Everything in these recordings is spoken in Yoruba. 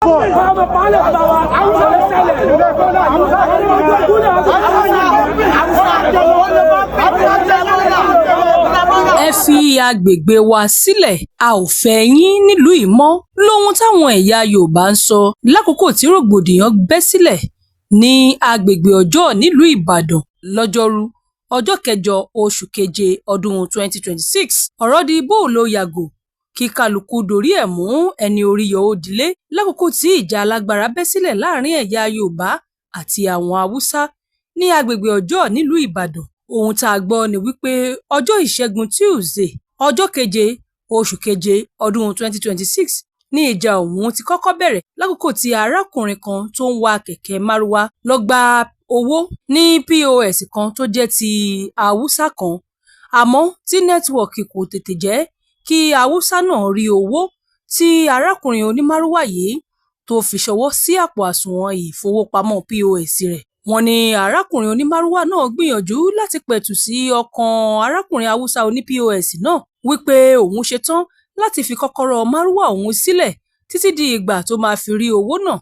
Phone. Ẹ fi àgbègbè wa sílẹ̀, a ò fẹ́ yín nílùú yìí mọ́ lóhun táwọn ẹ̀yà Yorùbá ń sọ lákòókò tí rògbòdìyàn bẹ́ sílẹ̀ ní àgbègbè Ọjọ́ nílùú Ìbàdàn lọ́jọ́rùú ọjọ́ kẹjọ oṣù keje ọdún 2026. Ọ̀rọ̀ di bóòlò-yàgò kí kálukú dorí ẹ̀ mú ẹni orí yọ ó dilé lákòókò tí ìjà alágbára bẹ́ sílẹ̀ láàrin ẹ̀yà Yorùbá àti àwọn Haúsá ní àgbègbè Ọjọ́ nílùú Ìbàdàn. Ohun tá a gbọ́ ni wípé ọjọ́ Ìṣẹ́gun túṣídéé, ọjọ́ keje oṣù keje ọdún 2026 ní ìjà ọ̀hún ti kọ́kọ́ bẹ̀rẹ̀ lákòókò tí arákùnrin kan tó ń wa kẹ̀kẹ́ márúwá lọ gba owó ní POS kan tó jẹ́ ti Haúsá kan, àmọ́ tí nẹ́tíwọ́ọ̀kì kò tètè jẹ́ kí Haúsá náà rí owó tí arákùnrin onímàrúwá yìí tó fi ṣọwọ́ sí àpò àsùnwọ̀n ìfowópamọ́ POS rẹ̀. Wọ́n ní arákùnrin onímàrúwá náà gbìyànjú láti pẹ̀tù sí ọkàn arákùnrin Haúsá oní-POS náà wípé òun ṣetán láti fi kọ́kọ́rọ́ márúwá òun sílẹ̀ títí di ìgbà tó máa fi rí owó náà,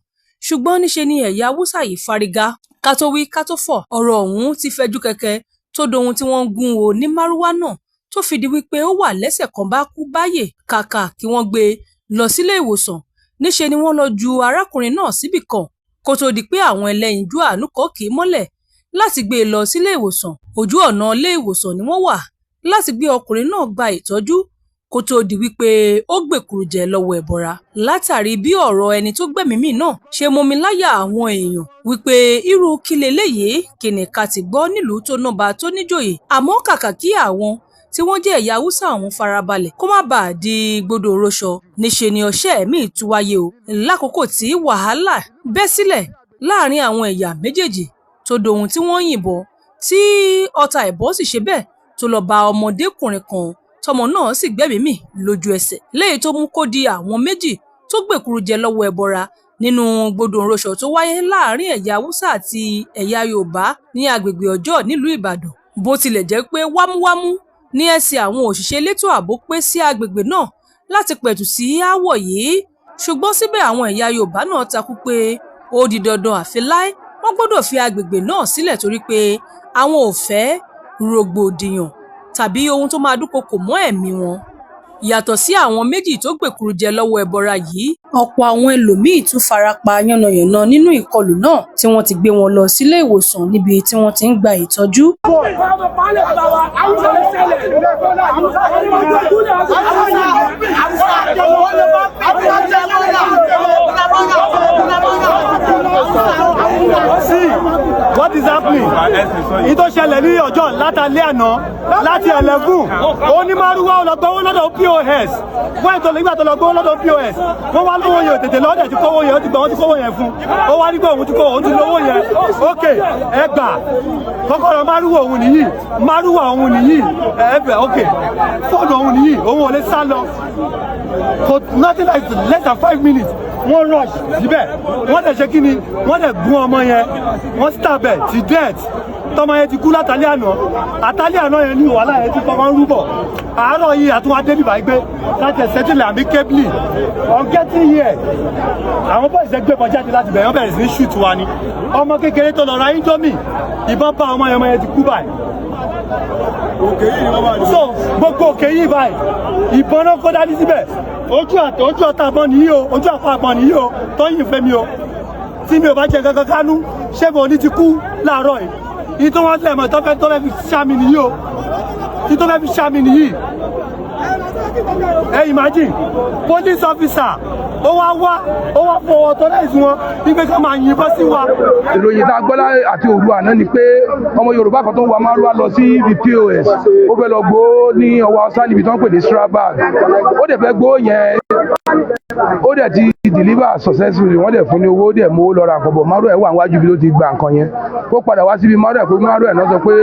ṣùgbọ́n níṣe ni ẹ̀yà Haúsá yìí fárígá. Ká tó wí ká tó fọ̀, ọ̀rọ̀ ọ̀hún ti fẹjú kẹ̀kẹ́ tó dohun tí wọ́n ń gún onímàrúwá náà tó fi di wípé ó wà lẹ́sẹ̀ kan bá kú báyè. Kàkà kí wọ́n gbé e lọ sílé ìwòsàn, níṣe ni wọ́n lọ ju arákùnrin náà síbì kan kó tóó di pé àwọn ẹlẹ́yinjú àánú kan kì í mọ́lẹ̀ láti gbé e lọ sílé ìwòsàn. Ojú ọ̀nà ilé ìwòsàn ni wọ́n wà láti gbé ọkùnrin náà gba ìtọ́jú kó tóó di wípé ó gbèkúrú jẹ lọ́wọ́ ẹbọra. Látàrí bí ọ̀rọ̀ ẹni tó gbẹ́mìí mì náà ṣe mọmi láyà àwọn èèyàn wípé irú kí leléyìí, kí ni ká ti gbọ́ nílùú tó nọba tó níjòyè, àmọ́ kàkà kí àwọn tí wọ́n jẹ́ ẹ̀yà Haúsá ọ̀hún farabalẹ̀ kó má bàa di gbódòróṣọ, níṣe ni ọṣẹ́ míì tún wáyé o lákòókò tí wàhálà bẹ́ sílẹ̀ láàrin àwọn ẹ̀yà méjèèjì tó dohun tí wọ́n ń yìnbọn, tí ọta ìbọn sì ṣe bẹ́ẹ̀ tó lọ́ọ́ bá ọmọdékùnrin kan, tọmọ náà sì gbẹ́mìí mì lójú ẹsẹ̀, léyìí tó mú kó di àwọn méjì tó gbèkúrú jẹ lọ́wọ́ ẹbọra nínú gbódòróṣọ tó wáyé láàrin ẹ̀yà Haúsá àti ẹ̀yà Yorùbá ní àgbègbè Ọjọ́ nílùú Ìbàdàn. Bó tilẹ̀ jẹ́ pé wámúwámú ní ẹsẹ̀ àwọn òṣìṣẹ́ elétò ààbò pé sí àgbègbè náà láti pẹ̀tù sí aáwọ̀ yìí, ṣùgbọ́n síbẹ̀ àwọn ẹ̀yà Yorùbá náà takú pé ó di dandan àfi láé wọ́n gbọ́dọ̀ fi àgbègbè náà sílẹ̀ torí pé àwọn ò fẹ́ rògbòdìyàn tàbí ohun tó máa dúnkookò mọ́ ẹ̀mí wọn. Yàtọ̀ sí àwọn méjì tó gbèkúrú jẹ lọ́wọ́ ẹbọra yìí, ọ̀pọ̀ àwọn ẹlòmíín tún fara pa yánnayànna nínú ìkọlù náà tí wọ́n ti gbé wọn lọ sílé ìwòsàn níbi tí wọ́n ti ń gba ìtọ́jú. See what is happening? Ní tó ṣẹlẹ̀ ní ọjọ́ látàlẹ́ àná láti 11, onímàrúwá ó lọ gbowó lọ́dọ̀ POS. Wọ́n ètò ìgbà tó lọ gbowó lọ́dọ̀ POS, wọ́n wá lówó yẹn ò tètè lọ́dẹ̀ tí kówó yẹn ó ti gbà, wọ́n ti kówó yẹn fún. Ó wá nígbà òun ti kó òun ti lówó yẹn. Ok, ẹ gbà kọ́kọ́rọ́ márúwá òun nìyí, márúwá òun nìyí, ẹ bẹ̀ ok, fóònù òun nìyí, òun ò lè sá lọ. For nothing like less than 5 minutes, wọ́n rush síbẹ̀, wọ́n dẹ̀ ṣe kí ni, wọ́n dẹ̀ gún ọmọ yẹn, wọ́n stab ẹ̀ to death. Tọmọ yẹn ti kú látàlẹ́ àná. Àtàlẹ́ àná yẹn ní wàhálà yẹn ti kọ́kọ́ ń rúbọ̀. Àárọ̀ yìí àtúwá débi báyìí gbé láti ẹ̀ settle amicably. On getting here, àwọn boys ẹ̀ gbé bọ́ jáde láti bẹ̀rẹ̀, wọ́n bẹ̀rẹ̀ sí ní shoot wa ni. Ọmọ kékeré tó lọ ra indomie, ìbọn bá ọmọ yẹn, ọmọ yẹn ti kú báyìí. So gbogbo òkè yìí báyìí, ìbọn náà kó dání síbẹ̀. Ojú àtọ ojú ọ̀tá àbọn nìyí o, ojú àpá àbọn nìyí o tó ń yìn fẹ́ mi o. Tí mi ò bá jẹ kankan kánú, ṣé mo ní ti kú láàárọ̀ yìí? Ní tó wọ́n lẹ̀ mọ́ tó fẹ́ fi ṣá mi nìyí o, ní tó fẹ́ fi ṣá mi nìyí. Ẹ imagine, police officer ó wá wá, ó wá fọwọ́ tó láìsí wọn wípé ká máa yìnbọn sí wa. Ìròyìn tá a gbọ́ àti òru àná ni pé ọmọ Yorùbá kan tó ń wa márúwá lọ sí ibi POS, ó fẹ́ lọ gbowó ní ọwọ́ Haúsá níbi tó ń pè ní Strabag. Ó dẹ̀ fẹ́ gbowó yẹn, ó dẹ̀ ti deliver successfully, wọ́n dẹ̀ fún ní owó, ó dẹ̀ mú owó lọ ra nǹkan bọ̀. Márúwá ẹ̀ wà níwájú bí ló ti gba nǹkan yẹn. Ó padà wá síbi márúwá ẹ̀ pé márúwá ẹ̀ náà sọ pé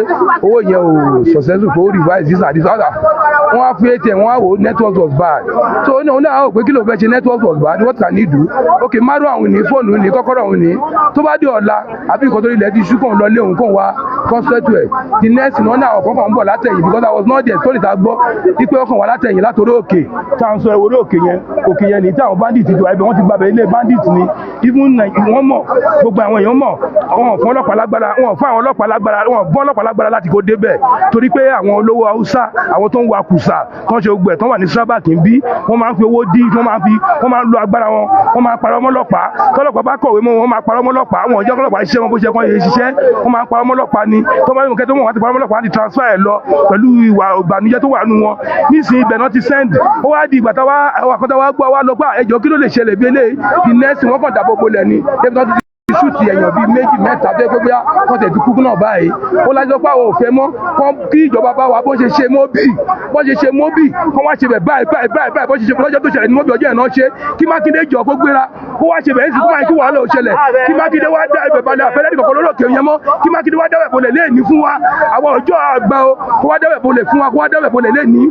owó yẹn ò successful, pé ó revise this and this other. Wọ́n á fi ATM, wọ́n á wò ó, network was bad. So ó ní òun náà á wò pé kí ló fẹ́ ṣe, network was bad, what can he do? Ok, márúwá òun ní fóònù ní kọ́kọ́rọ́ òun ní, tó bá dé ọ̀la àbí nǹkan tó ilẹ̀ ti ṣú, kóun lọ lé òun, kóun wá Kán settle ẹ̀. The next thing, wọ́n ní àwọn kan ń bọ̀ látẹ̀yìn, because I was not there. Story ta gbọ́ wípé ọkàn wà látẹ̀yìn látòrí òkè tá à ń sọ ẹ̀, orí òkè yẹn, òkè yẹn ní tí àwọn bandit ti wà ibẹ̀, wọ́n ti gbàbẹ̀. Ilé bandit ni. Even wọ́n mọ̀, gbogbo àwọn èèyàn mọ̀. Àwọn fún ọlọ́pàá lágbára, wọn fún àwọn ọlọ́pàá lágbára, wọn fún ọlọ́pàá lágbára láti kó débẹ̀, torí pé àwọn olówó Haúsá, àwọn tó ń wa kùsà, tó ń ṣe gbogbo ẹ̀, tó wà ní Strabag ń bí, wọ́n máa ń fi owó dí, wọ́n máa ń lo agbára wọn, wọ́n máa ń parọ́ mọ́lọ́pàá. Tọ́lọ́pàá bá kọ̀wé mọ́ wọn, wọ́n máa parọ́ mọ́lọ́pàá. Wọn ò jẹ́ kọ́lọ́pàá ṣiṣẹ́ wọn bó ṣe kọ́ ṣe ṣiṣẹ́. Wọ́n máa ń parọ́ mọ́lọ́pàá ni. Tó bá yẹ kẹ́ tó mọ̀, wọ́n ti parọ́ mọ́lọ́pàá, wọ́n ti transfer ẹ̀ lọ pẹ̀lú ìwà ìbànújẹ́ tó wà nù wọn nísìnyí. Ibẹ̀ náà ti send. Ó wá di ìgbà táwa àwọn àkọ́tà wa gbọ́ wa lọ pé ẹjọ́, kí ló lè ṣẹlẹ̀ bí eléyìí? The next, wọ́n kàn dábò bolẹ̀ ni, débi tó ti shoot èèyàn bíi méjì, mẹ́ta, tó yẹ pé bóyá wọ́n tẹ̀ ti kú náà báyìí. Ó lájọ pé àwọn ò fẹ́ mọ́ kán kí ìjọba bá wa bó ṣe ṣe Mobi, bó ṣe ṣe Mobi, kán wá ṣe bẹ̀ báyìí báyìí báyìí báyìí, bó ṣe ṣe lọ́jọ́ tó ṣẹlẹ̀ ní Mobi, ọjọ́ ẹ̀ náà ṣe. Kí Mákindé jọ kó gbéra, kó wá ṣe bẹ̀ ẹ́ sì, kó máa kí wàhálà ò ṣẹlẹ̀. Kí Mákindé wá dá ibẹ̀ balẹ̀, àfẹ́lẹ́ nìkan lórí òkè yẹn mọ́. Kí Mákindé wá dábẹ̀ bolẹ̀ léèní fún wa. Àwọn ọjọ́ àgbà o, kó wá dábẹ̀ bolẹ̀ fún wa, kó wá dábẹ̀ bolẹ̀ léèní.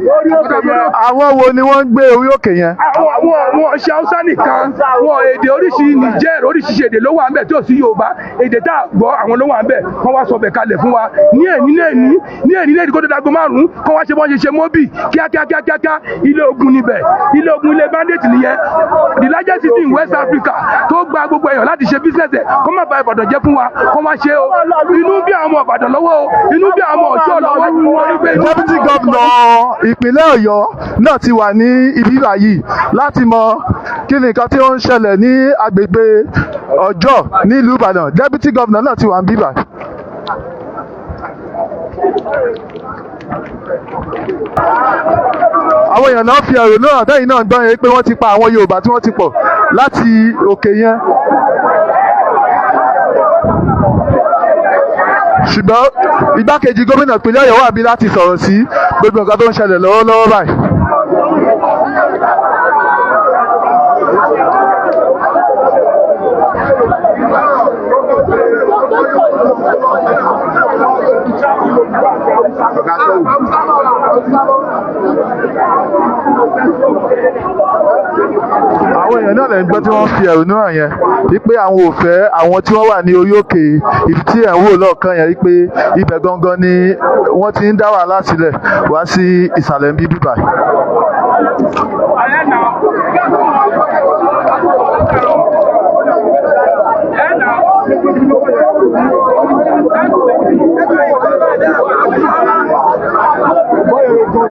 Àwọn wo ni wọ́n ń gbé orí òkè yẹn? Àwọn ṣe Haúsá nìkan, wọn èdè oríṣi Niger, oríṣiríṣi èdè ló wà ńbẹ̀ tí ò sí Yorùbá. Èdè tá a gbọ́, àwọn ló wà ńbẹ̀. Wọ́n wá sọ bẹ̀ kalẹ̀ fún wa ní èní ní èní ní èní ní èní, kó tó dago 5, kó wá ṣe bọ́n ṣe ṣe Mobi kíákíákíákíá. Ilé ogun níbẹ̀, ilé ogun, ilé bandit nìyẹn. The largest city in West Africa tó gba gbogbo èèyàn láti ṣe business ẹ̀, kó má ba Ìbàdàn jẹ́ fún wa. Kó má ṣe o. Inú bí àwọn ọmọ Ìbàdàn lọ́wọ́ o, inú bí àwọn ọmọ Ọ̀ṣọ́ lọ́wọ́, torí pé Deputy governor ìpínlẹ̀ Ọ̀yọ́ náà ti wà ní ibi báyìí láti mọ kí ni nǹkan tí ó ń ṣẹlẹ̀ ní agbègbè Ọjọ́ nílùú Ìbàdàn. Deputy governor náà ti wà ní bíbá. Àwọn èèyàn náà fi ẹ̀rọ náà tẹ́yìn náà gbọ́n yẹn pé wọ́n ti pa àwọn Yorùbá tí wọ́n ti pọ̀ láti òkè yẹn. Ṣùgbọ́n igbákejì gómìnà ìpínlẹ̀ Ọ̀yọ́ wà bí láti sọ̀rọ̀ sí gbogbo nǹkan tó ń ṣẹlẹ̀ lọ́wọ́lọ́wọ́ báyìí. Àwọn èèyàn náà lè ń gbọ́ tí wọ́n fi ẹ̀rù náà yẹn wípé àwọn ò fẹ́ àwọn tí wọ́n wà ní orí òkè ibi tí ẹ̀ ń wò lọ́ọ̀kan yẹn, wípé ibẹ̀ gangan ni wọ́n ti ń dá wàhálà sílẹ̀ wá sí ìsàlẹ̀ ń bí bíbà.